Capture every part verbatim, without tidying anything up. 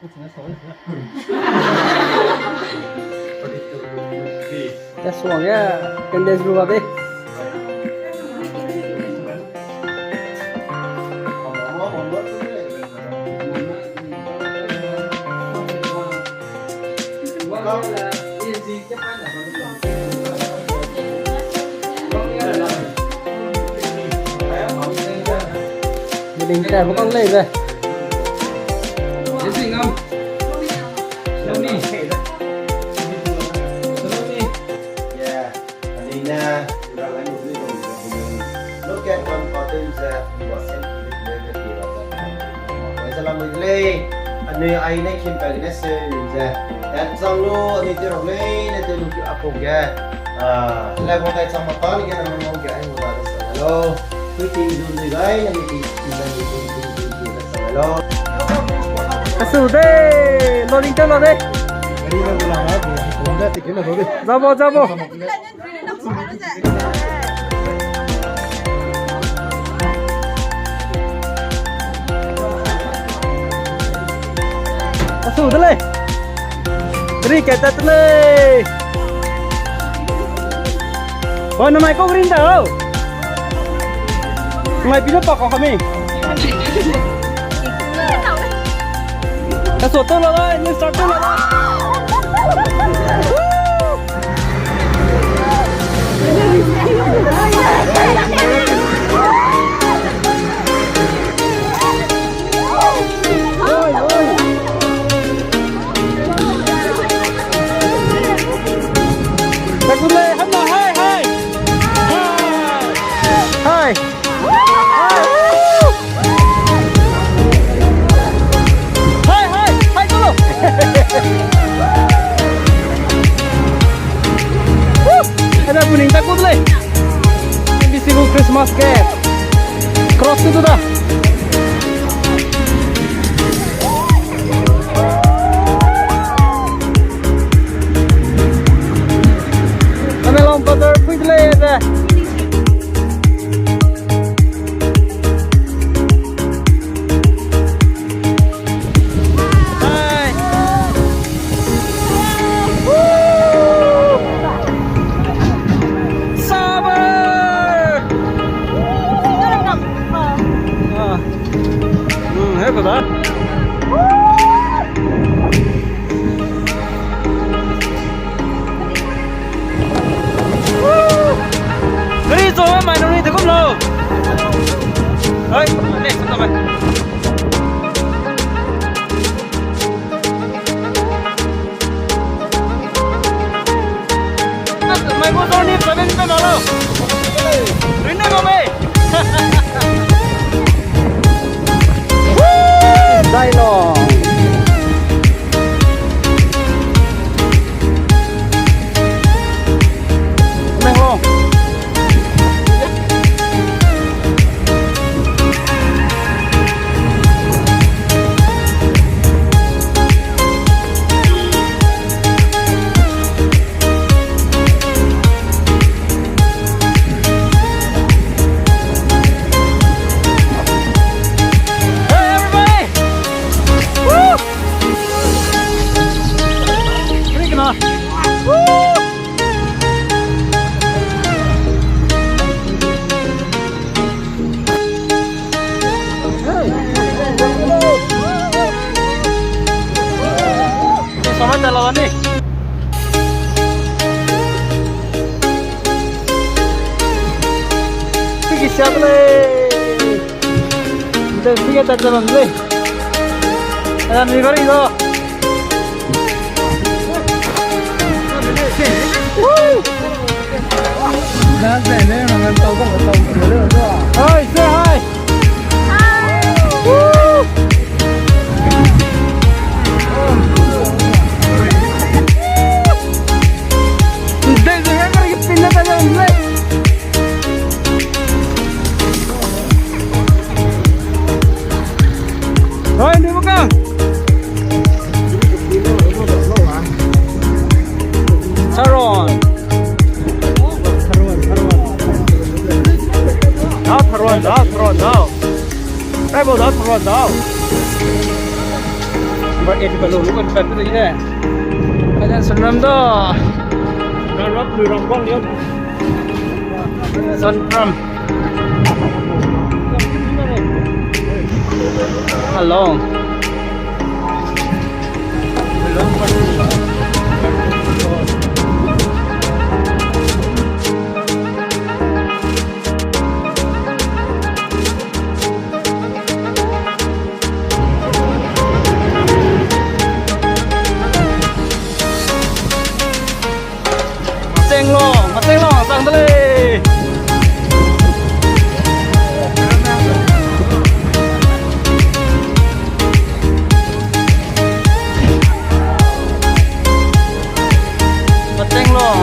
Ya suang ya, attendance lu ba de. Building ta bu kang lei be. Look at one button ze, wa sen ki de le de ki ra. Wa ze lam de lei. Anui ai ne kim pa ne se ze. At zang lu anui te rok lei ne te lu ki apau ge. Ah, le wa tai chang ma ta ni ge na mo ge ai mo da de sa lo. Meeting zun de gai ne meeting zun de meeting zun de sa lo. Asu de, loading te lo de. Gari le bula na, bula na, ticket na lo de. Zabo, zabo. Asu de lei. Ri kai tat lei. Wa namai ko green da ho. Namai pilo pa ko kami. Ka so to la lai, ni start to la lai. Hai, hai. Hai, hai, hai, go! Woo! Ada kuning takut le. N B C gu Christmas ge. Cross tu da. Kame long butter pui le de. Hai. Woo! Sabar! Ah. Hmm, hai, bada. Gari zo mai nang ni de kum lo. Hai, ne, sa mai. Mai mo zor ni seven pe na lo. Rin ne mo mei. Woo! Dai lo. Hey, everybody! Woo! Sama ta lawan ni. Pigi siap le. Nte pigi ta jalan le. Ada mi gari do. Woo! Hi, say hi. Hi. Woo! Today the weather is pinna da jam le. Hi, ni buka. Saron. Dau, Tharon, dau, Tharon, dau. Dau, Tharon, dau. Number eight ka lo, lu kan pat pe de. Kajan Sunram da. Sunram. Hello. Matenglong, Matenglong, sang de lei. Matenglong.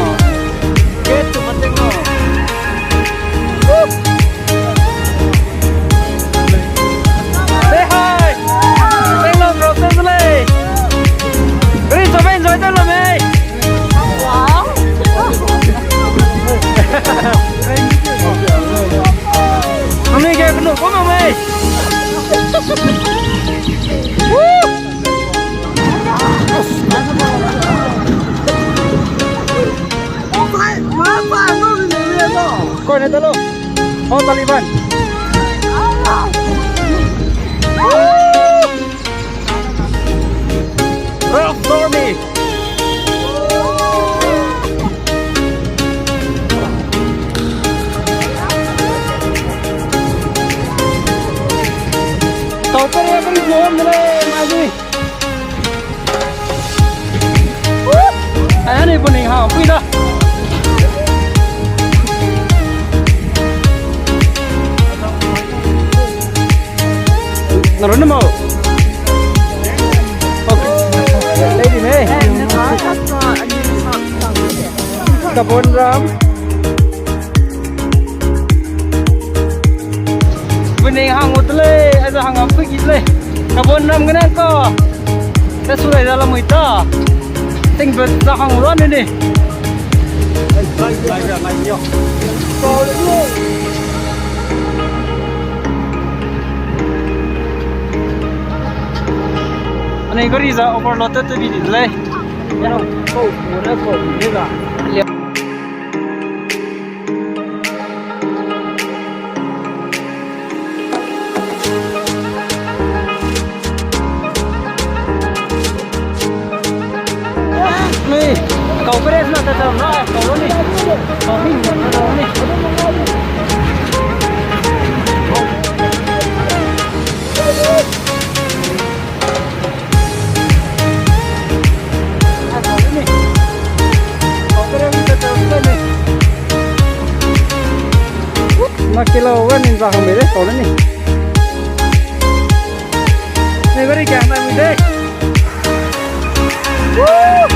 Get to Matenglong. Woo! Say hi! Matenglong bro, say hi! Gari chobe enjoy tew la mei? Wow! Anui ge kenu ko ma mei? Woo! Koi ne talo. Oh, Taliban. Rock Stormy. Kau pe re pe ri zuam de lei, mai di. Aya ni bu ning hang pui da. Na ru ne mau. Okay. Lady me. Kabonram. Buning hang u de lei, aize hang a pui ki de lei. Kabonram gene ka. Te su lai da lamui ta. Ting be za hang u da ne ni. Anui gari za overload te te bi di de lei. Ni, kau pere sena ta ta na, kau lo ni. Kau ni, kau lo ni. Na kilo wa ning za hang mei de, kau le ni. Ni gari kang na mi de. Woo!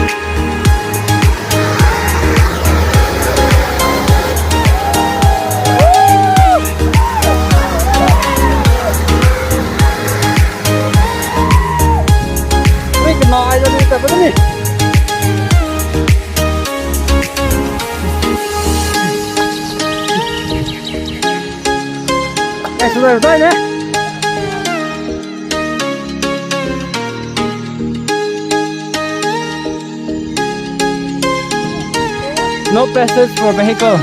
Wei, kena ai da ni ta ba ni. Ai, su dai, dai ne. No passage for vehicle.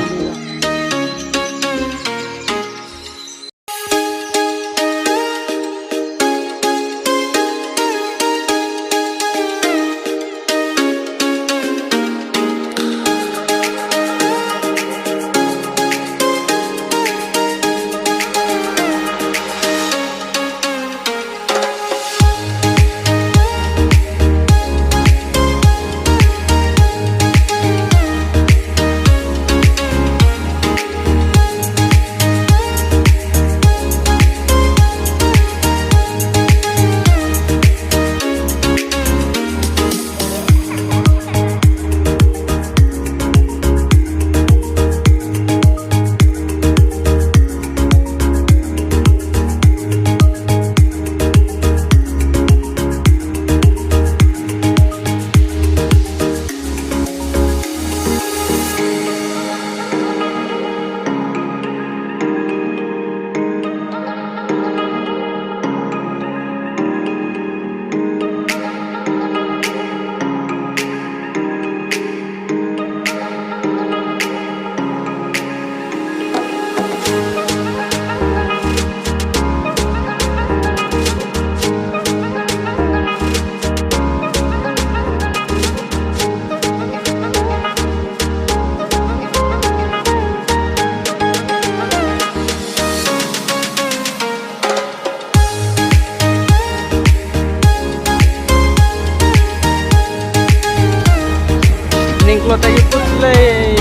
Lo ta ye put lei.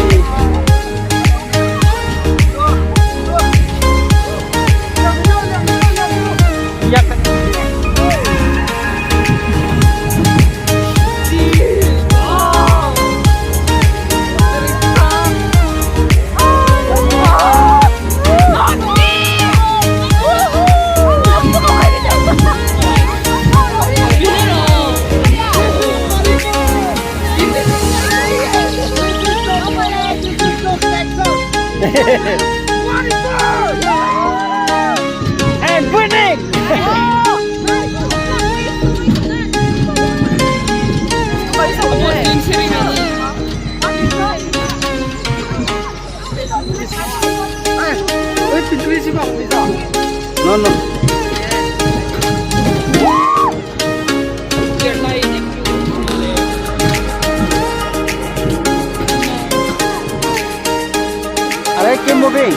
Yak. And winning! No, no. Are, keep moving.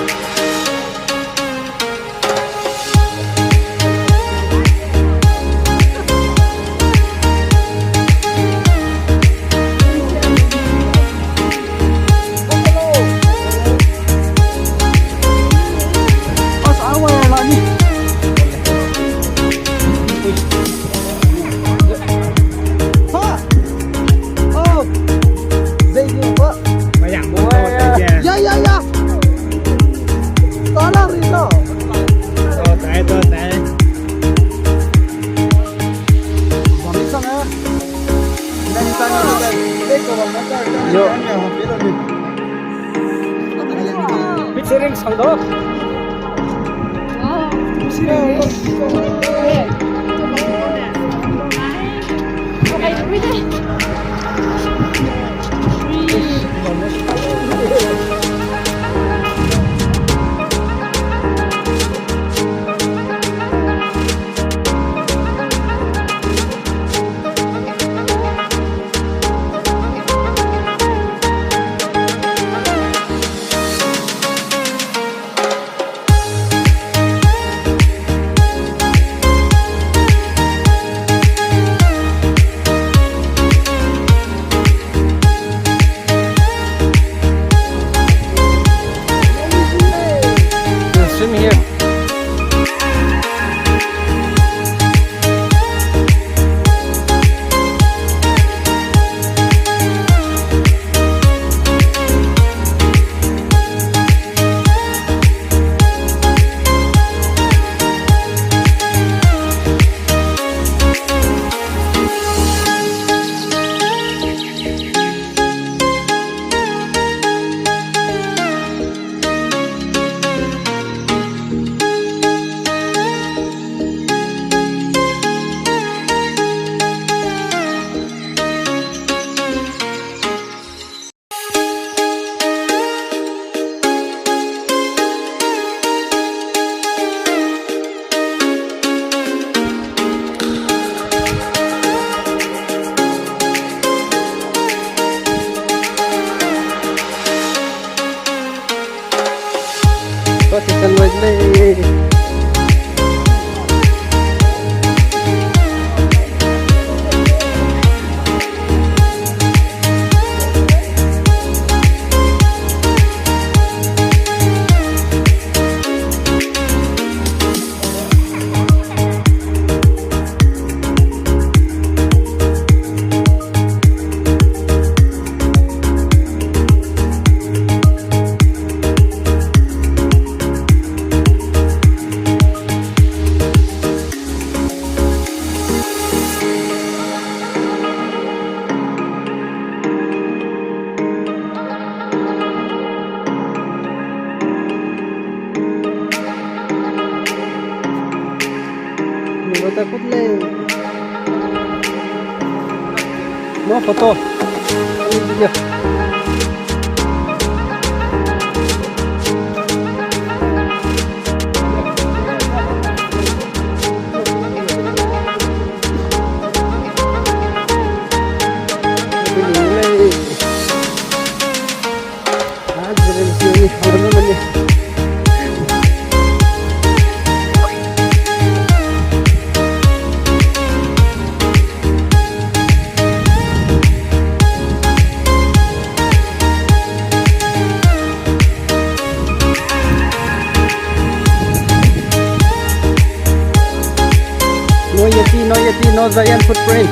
Ya, ya, ya. Tala ri lo. Yo. Featuring Sangdo. Swim here. Ni bata kut lei. No photo. Ani video. Giant footprint.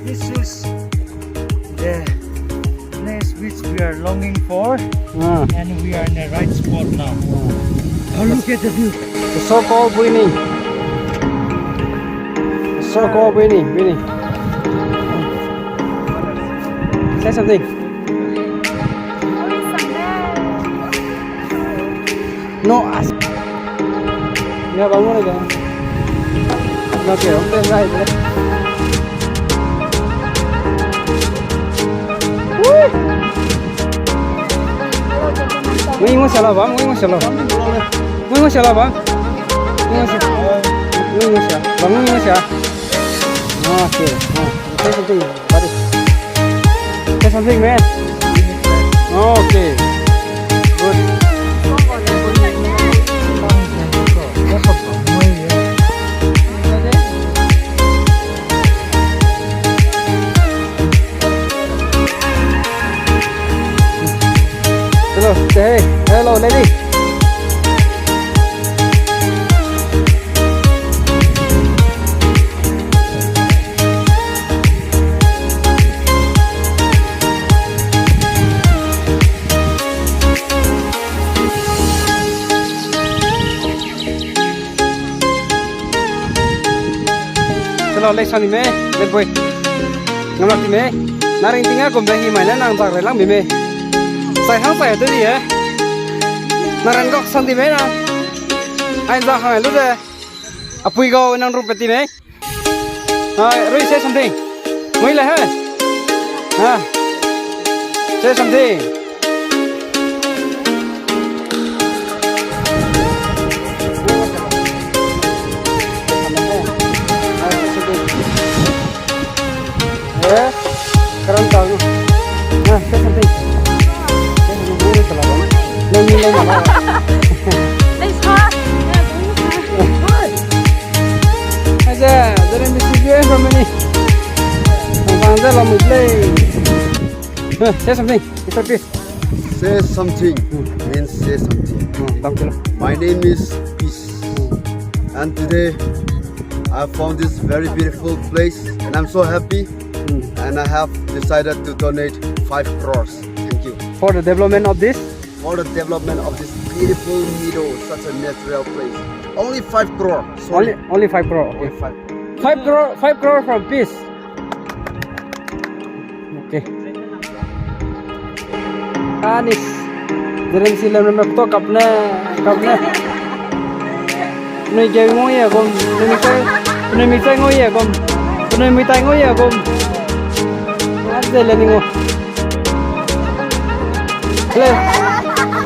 This is the place which we are longing for, ah, and we are in the right spot now. Ah. Oh, look at the view. So-called Buini. So-called Buini, Buini. Say something. No, as. Ya, bang mo le ga. Na ke, okay, right, right. Woo! Ngui ngui sala bang, ngui ngui sala. Ngui ngui sala bang. Ngui ngui sala. Ngui ngui sala. Bang ngui ngui sala. Ah, okay. Ah, okay, okay. Buddy. Say something, man. Okay. Good. Hello, say hey. Hello, lady. Hello, lei sang ni mei, lei boi. Ngam lak ti mei. Na ring ting a gum be hi mai na nang zak rei lang mi mei. Sai hang sai tu ni e. Na ran gok sang ti mei na. Ai zak hang lu de. Apui gau nang ruk pe ti mei. Ah, Rui, say something. Mui le he. Ah. Say something. Eh? Karam tau. Ah, say something. Say something. Lei ni lei na. Lei sa. Aze, zere mi si jue from many. Bang ze lam lei. Eh, say something. It's okay. Say something means say something. Hmm, thank you. My name is Peace. Hmm. And today I found this very beautiful place and I'm so happy. Hmm. And I have decided to donate five crores. Thank you. For the development of this? For the development of this beautiful meadow, such a natural place. Only five crore. Sorry. Only, only five crore. Okay. Only five crore. Five crore, five crore from Peace. Okay. Anis. Zeren si lem lem to kapne, kapne. Penui ge ngoi ye gum, penui mi tai, penui mi tai ngoi ye gum, penui mi tai ngoi ye gum. Aze le ni ngo. Hello.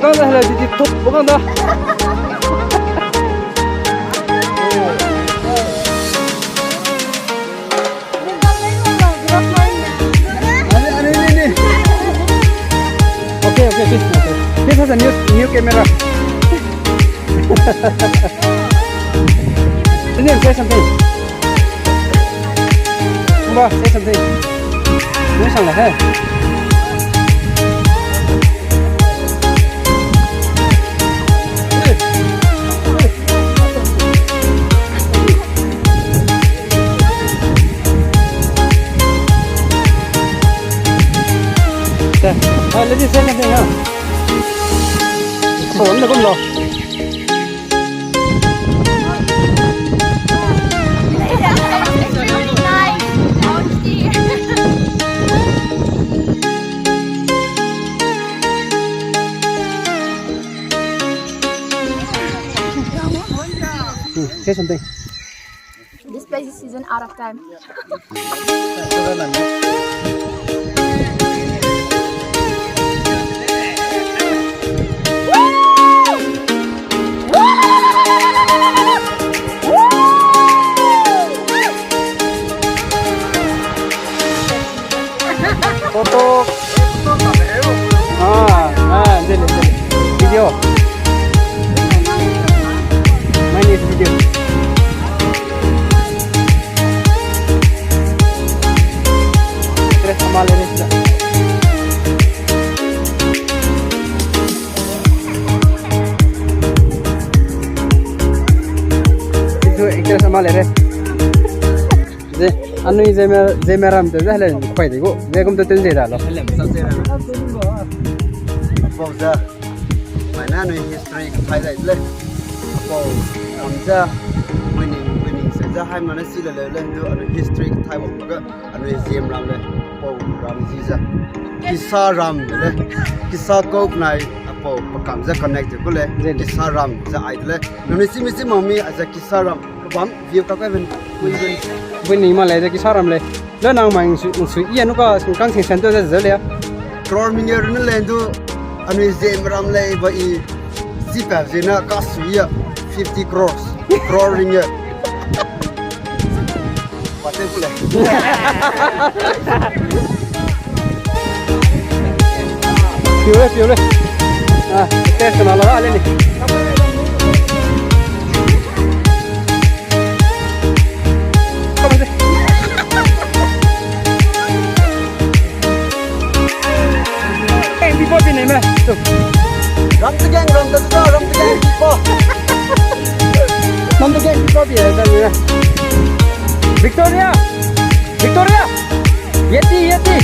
Kang da hello, di di top, kang da. Are, are, ne, ne. Okay, okay, okay, okay. This has a new, new camera. Daniel, say something. Kumba, say something. Mui sang le he. Ah, ladies, say something, huh? Phone na kum lo. Hmm, say something. This place is season out of time. Photo. Ah, ah, dele, dele. Video. My name is video. Actress ama le re sida. Isu actress ama le re. Ze, anui Zeme, Zeme ram te ze hele kuai de gu. Ze gum te tun ze da lo. Apau ze, mai na anui history kathai dai le. Apau ram ze, winning, winning se ze, hai ma ne si le le le du, anui history kathai wang ge, anui Zeme ram le, apau ram zi ze. Kisa ram le, kisa kau nai, apau pakam ze connect de gu le, ze le. Kisa ram ze ai de le. Nanui si mi si ma mi, a ze kisa ram, bam, view ka kai ben. Bui ni ma lei ze kisa ram lei. Le nang mai sui, sui i anu ka kang sing sen to ze ze le. Crore mingeu rune lei du anui Zeme ram lei ba i si pa zena ka sui ya fifty crores. Crore mingeu. Pate ku lei. Piu le, piu le. Ah, test na la le ni. Come on, say. Hey, people, be name. Ram te gang, ram te gang, ram te gang, people. Ram te gang, people, be name. Victoria! Victoria! Yeti, Yeti!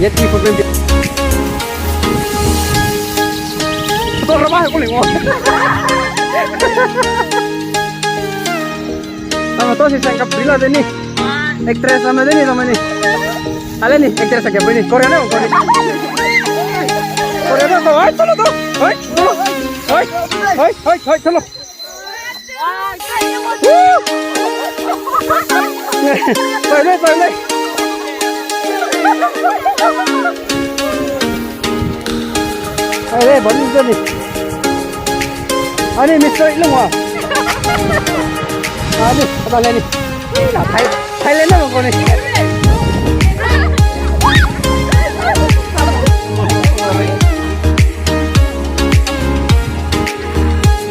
Yeti, people, be. Foto raba hai ko lei mo. Tama to si sang kap bila de ni. Actress ama de ni tama ni. Ale ni actress ake bui ni. Korea na ko ni. Korea na ko. Ai, tolo to. Ai, tolo. Ai, ai, ai, ai, tolo. Woo! Bye, bye, bye, bye. Ai, le, bani, bani. Ani, Mister Ilungwa. Ani, apa le ni? Ih, na, Thai-, Thailand na ko ni.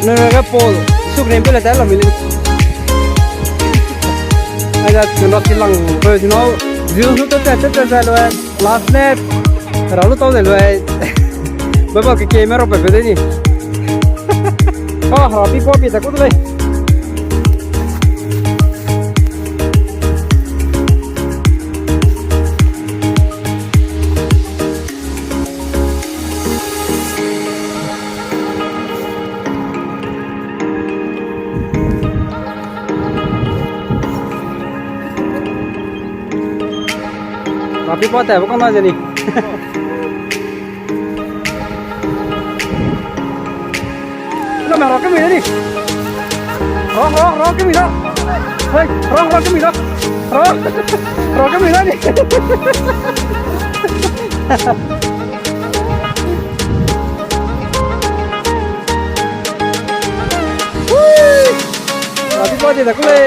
Nera ga Paul, suk nem pe le ta la mi le. Ai da, tun ra ti lang, pe tun au, zil su te te te te te lo. Last lap. Ra lu tau de lui. Baba ke ke me ro pe pe de ni. Ah, happy poppy ta ku de lei. Rapi pa ta ba kang na je ni. Lo ma ro ke mi ni. Ro, ro, ro ke mi ro. Hei, ro, ro ke mi ro. Ro, ro ke mi ro ni. Woo! Happy birthday, Dakule!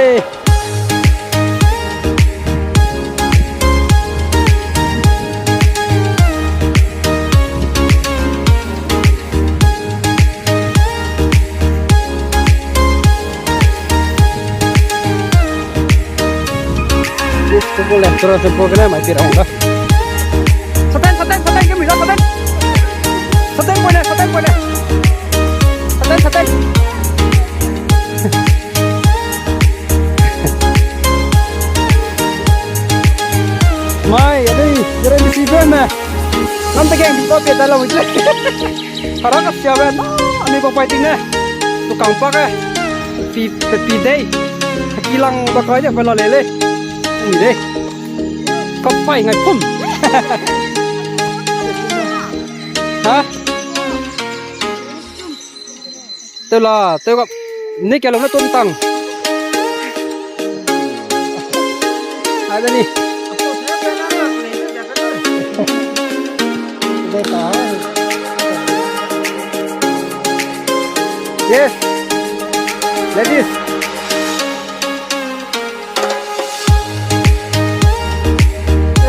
Yes, football le, tura football ke le, mai tira hongga. Satan, Satan, Satan, ke mi la, Satan. Satan boy le, Satan boy le. Satan, Satan. Mai Ne, nam te gang di pa pe da la wi le. Hara ka sia be na, ami pa pai ting ne. Tu kang pa ke. Pi, pe pi dei. Ki lang ba kai de pa la le le. Ni dei. Ka pai ngai pum. Ha? Tew la, tew gap. Ni ke lo na tun tang. Ada ni. Yes. Ladies.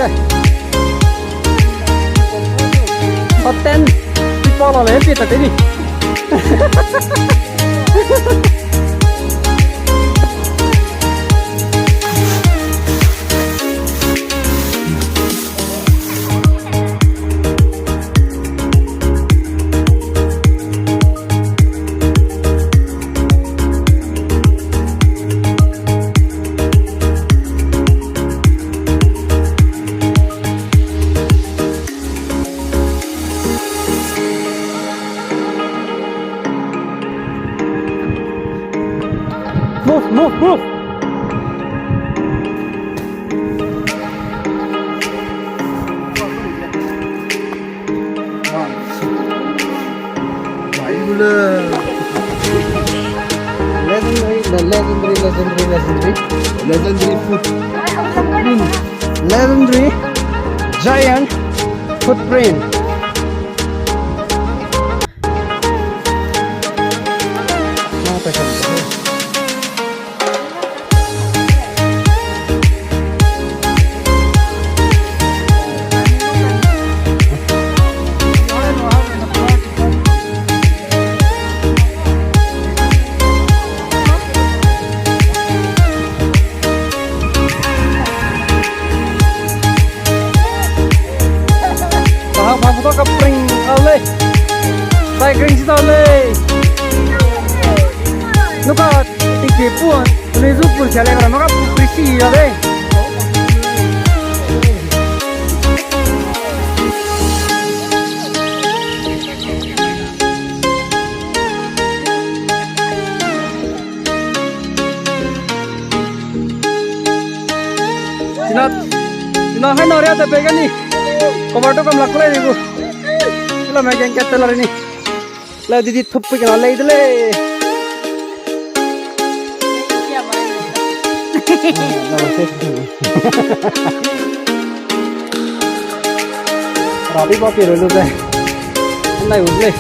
Eh. Paten. Pi pa la le, pi ta te ni. Move, move, move. Legendary, the legendary, legendary, legendary. Legendary food. Legendary giant footprint. Pahang pahang to ka pring au lei. Cycling si tau lei. Nuka tingki pu, puni zu pu sia lei, maka pu prisi ya lei. Sina, sina hai na ria te pe gani. Cover to kam lak lei ni gu. Sila me gen kat te la ni. La didi thup pe gana lei de lei. Rabi ba pe lu de. Nai u lei.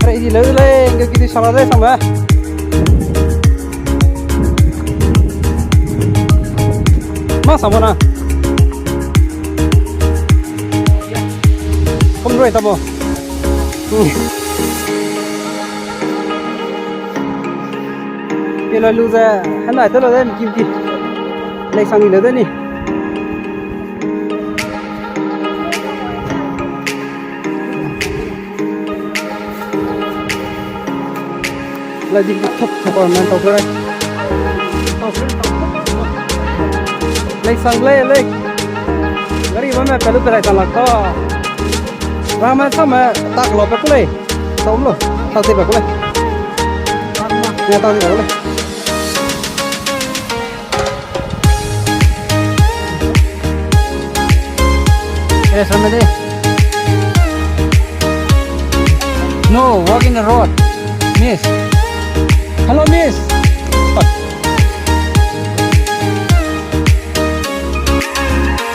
Ready leu lei, nge kidi sala de same. Ma sabo na. Kom roi tabo. Ke la lu ze, hana te lo de, mi kim ki. Lei sang ni lo de ni. Lei di thok thok man tau kere. Lei sang lei lei. Gari ba me pelu perai tan lak ta. Rama sa me tak lo pe ku lei. Tau lo. Tau te pe ku lei. Ya tau te pe ku lei. Yes, I'm ready. No, walk in the road. Miss. Hello, miss.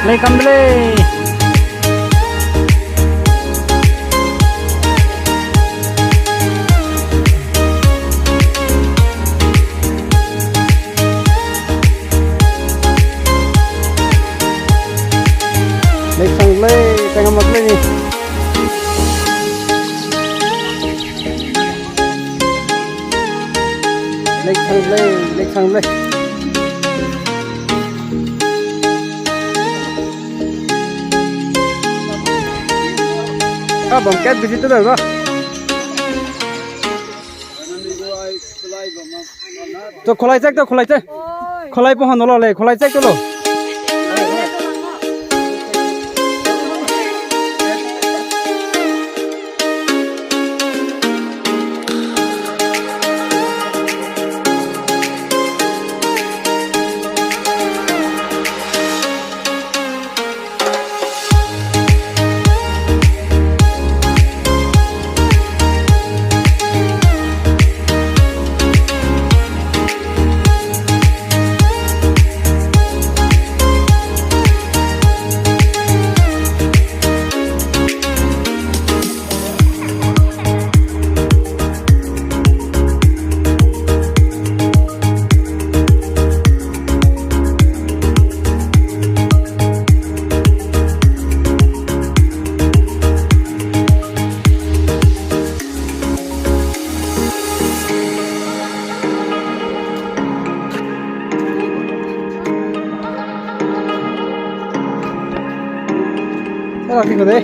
Lei kam de lei. Lei sang lei, tengam mak lei ni. Sang lei, lei sang lei. Ka bam kat bisi te da. To kholai chek to, kholai chek. Kholai pu han lo lei, kholai chek to lo. Era ki ko de.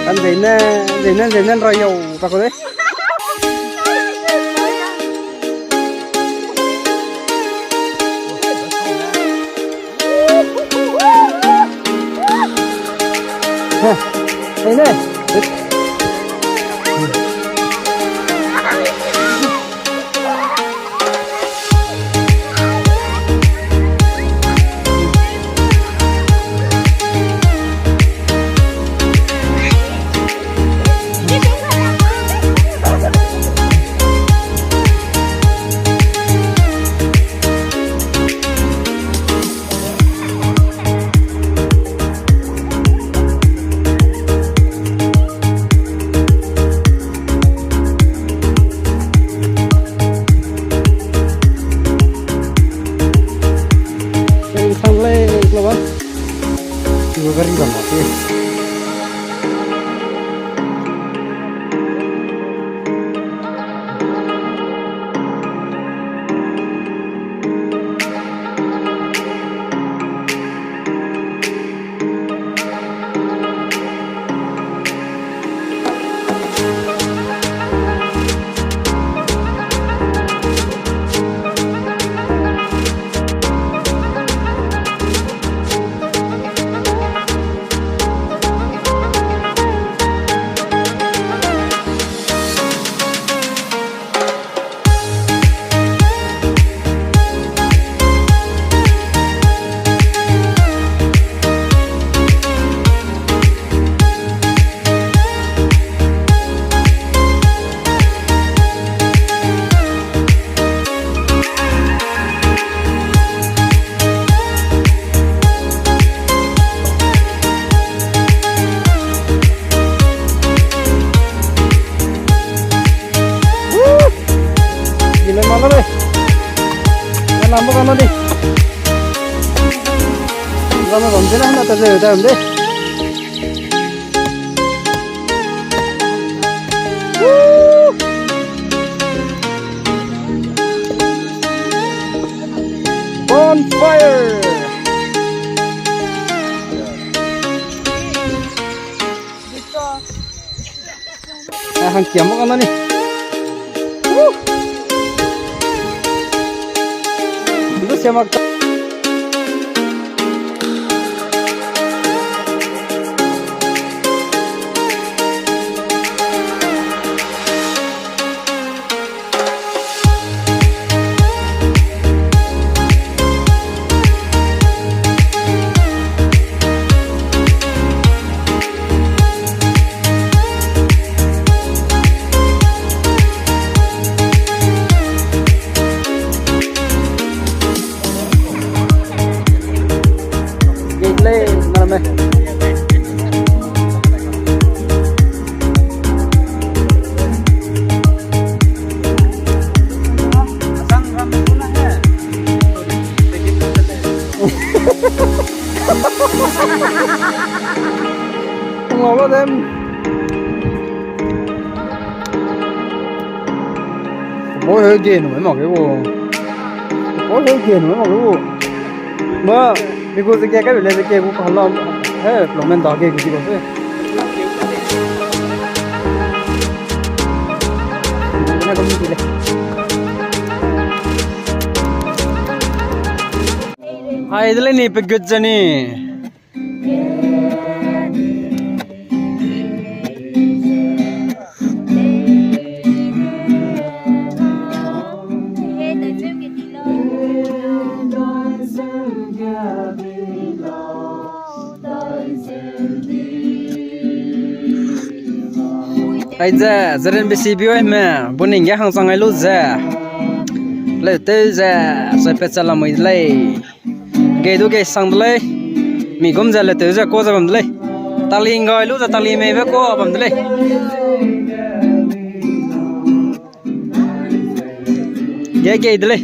Kan zeine, zeine, zeine ra yau, pa ko de. Heh, zeine. Sang lei, lei, lei, lei. Ibu gari bam ma te. Gile ma lo le. Na lambo gana di. Gana bam de na, na ta ze da de. Bonfire! Eh, hang kiam mo kang na ni. Woo! Ndu siam mak ta. Gate lei, name. Ngau lo dem. Bo he ge nu ma ke bo. Bo he ge nu ma ke bo. Ba, mi gu ze ge ka le ze ge gu ka la. He, plumen da ge gu di ko se. Na ko mi le. Hai, de le ni pe gut ze ni. Aize, zeren bisi bioi me, buning ge hangchang ai lu ze. Leu tew ze, zai pet cha lamui de lei. Gei du gei sang de lei. Mi gum ze le tew ze ko ze bam de lei. Tali ngai lu ze tali meibe ko bam de lei. Gei gei de lei.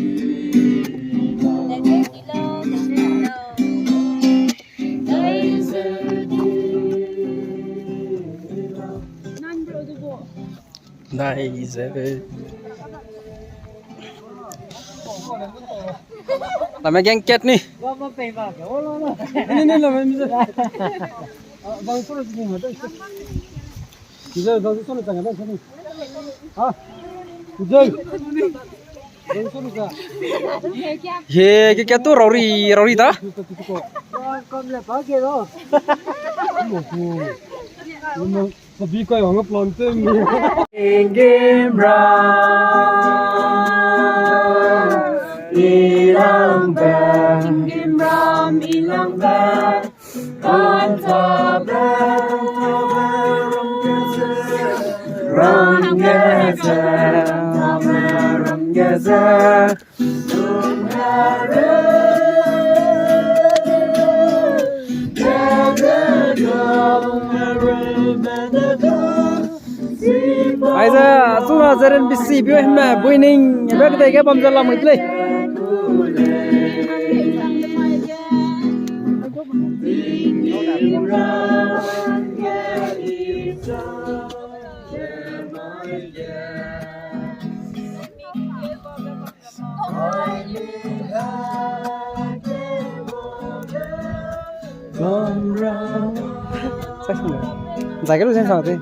Dai ze. Lame geng ket ni. Ni, ni, lame mi ze. Bang solo ni ma dai. Ni ze, bang solo chang dai ni. Ha? Ni ze. Bang solo cha. He, ke, ke tu rauri, rauri da? Kam le pa ke lo. Mo, mo. Sabi kai hang plan te mi. Game ram ilang be. Game ram ilang be. Kan ta be. Ram ge ze. Ram ge ze. Aize, chuna zeren bisi bioi me buining be kedei ge bam ze lamui de lei. Zai ke lu sen sang te.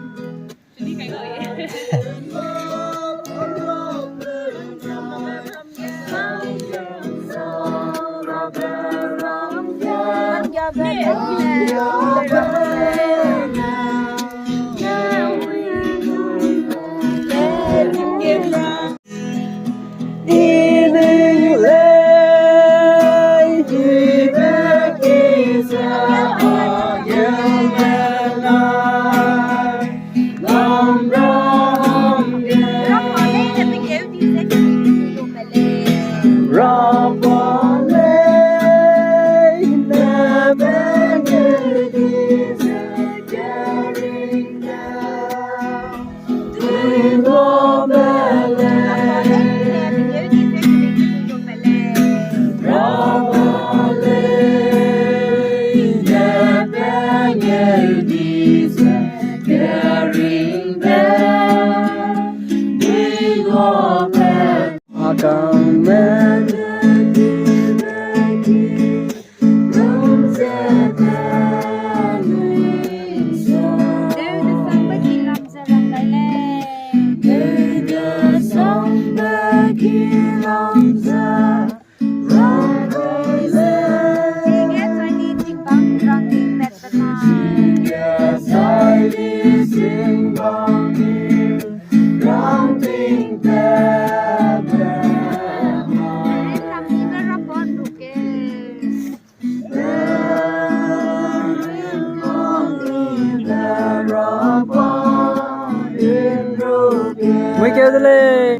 Lei.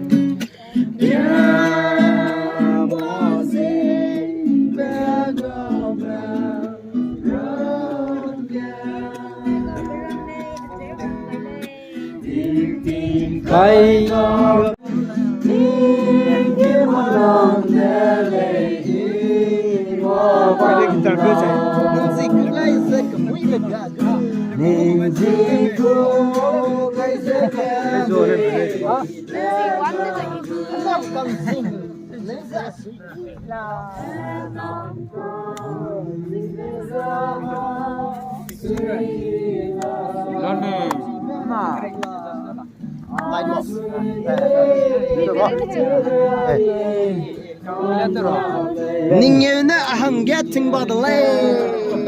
Kai. Ning eu ne a hangge ting ba de lei.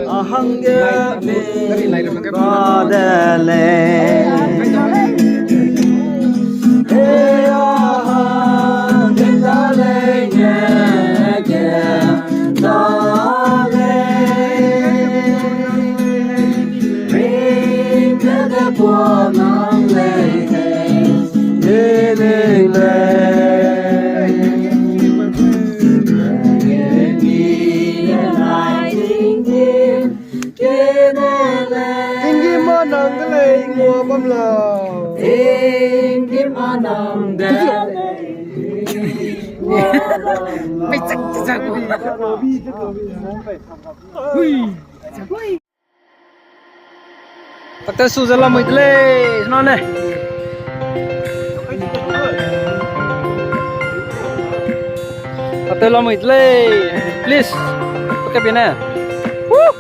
A hangge ting ba de lei. Tinggi ma nang de lei, ngua bam lau. Tinggi ma nang de lei. Hui. Takte su ze lamui de lei, sena ne. Takte lamui de lei. Please. Oke, pine. Woo!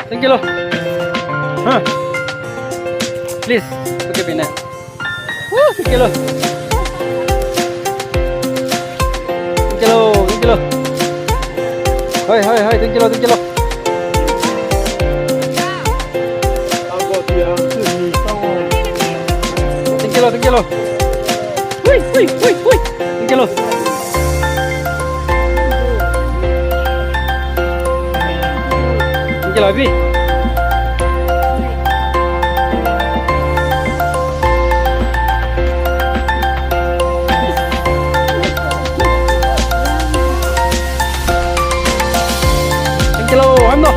Thank you lo. Huh. Please. Oke, pine. Woo, thank you lo. Thank you lo, thank you lo. Hoi, hoi, hoi, thank you lo, thank you lo. Thank you lo, thank you lo. Hui, hui, hui, hui. Thank you lo. Thank you lo, Abi. Thank you lo, I'm no.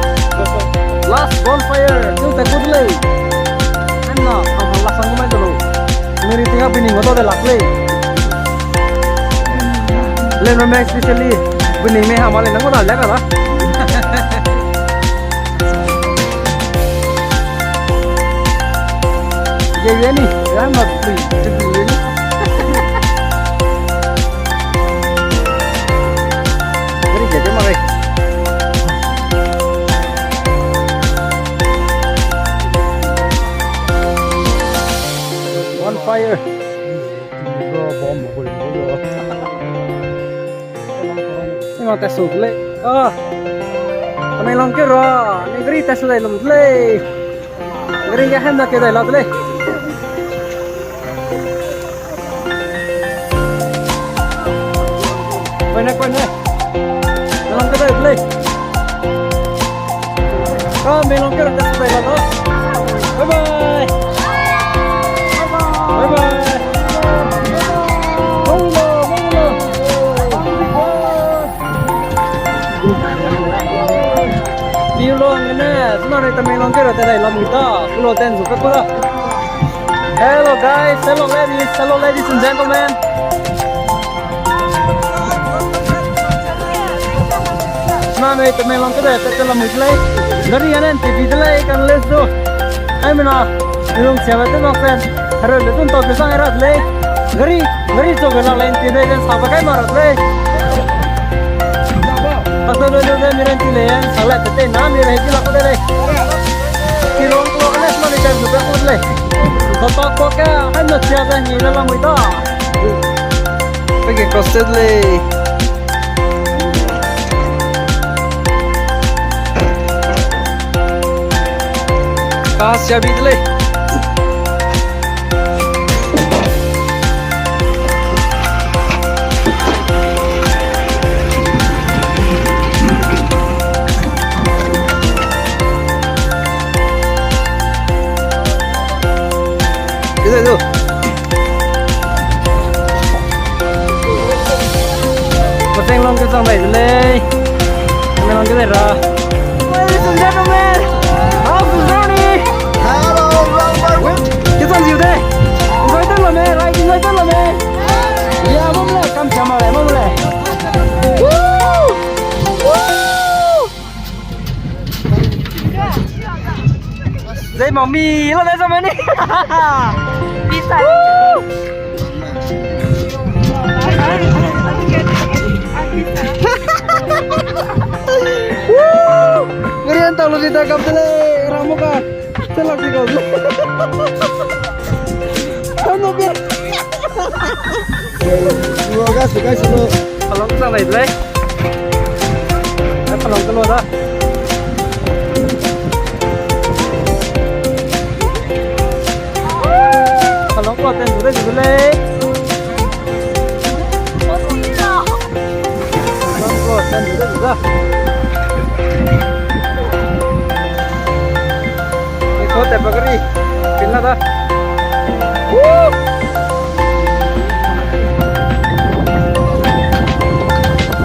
Last bonfire, tu te kut lei. I'm no, last one mai lo. Meri tinga bini ngoto de lak lei. Len rame especially bini me hama le nang da le ka da. Ye ye ni, I'm not free. Very good, very. One fire. Ima tesu lei. Ah. Tamenglong ke ra, ni gari tesu dai lum lei. Gari ya hem na ke dai la lei. Koi ne, koi ne. Tamenglong ke dai lei. Ka Tamenglong ke ra tesu dai la da. Bye bye. Bye bye. Bye bye. Bye bye. Hello guys, hello ladies, hello ladies and gentlemen. Name Tamenglong ke de, te te lamui lei. Gari anen T V de lei, kan les do. Ai mena, ilung siabe te nok pen. Hero le tun tau ke sang rat lei. Gari, gari cho ke lak lei, T V den sa ba kai ma rat lei. Pastor lo lo de mi ren ti lei, sa le te te na mi ren ti lak de lei. Ti long lo ne lo ne kan su pe kut lei. Sa pa ko ka, han na sia de ni na lamui da. Pe ke cross lei. Ka sia bi de lei. Ke de do. Ang ke dai ra. Ladies and gentlemen, how to journey? Hello, Robert. Ke chang ziu de. Enjoy tan la me, ride enjoy tan la me. Ya, mom le, kam chama le, mom le. Woo! Woo! Zei mami, lo le zame ni. Pizza. Woo! Woo! Ngarian tau lu di ta kap de lei, ramu ka. Te lak di kau de. Tau no be. Lo ga su kai su lo. Palong sang lai de lei. Ai, palong te lo da. Palong ko ten du de du lei. Palong ko ten du de du da. Iko te bagari. Pinna da. Woo!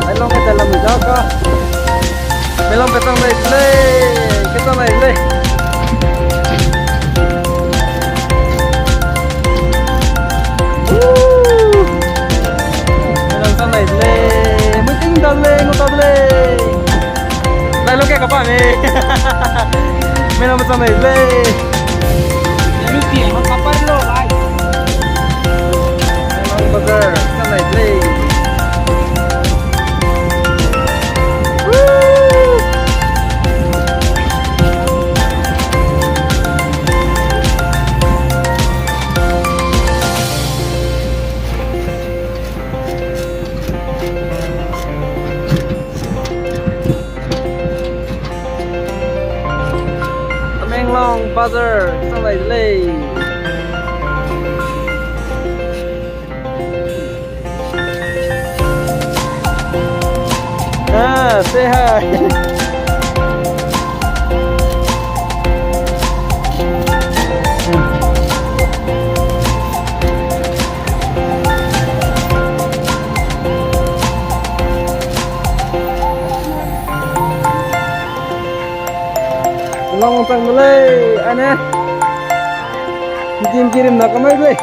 Ai long ka te lam da ka. Melam pe tang dai lei, ke tang dai lei. Woo! Melam tang dai lei, meeting tang lei, ngau tang lei. Lai lo ke ka pa me. Melam tang dai lei. Lu ti ma ka pa lo lai. Melam bazar tang dai lei. Woo! Tamenglong Bazar, sang lai de lei. Ah, say hi. Long tang de lei, ane. Dim kirim na kamai de lei.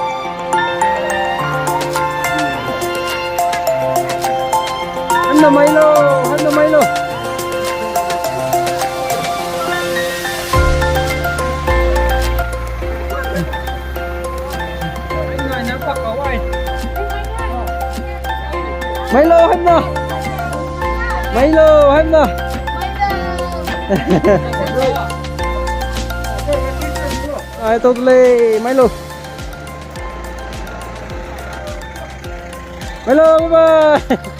Handa mai lo, handa mai lo. Mai lo, handa. Mai lo, handa. Ai, tau de lei, mai lo. Mai lo, bye bye.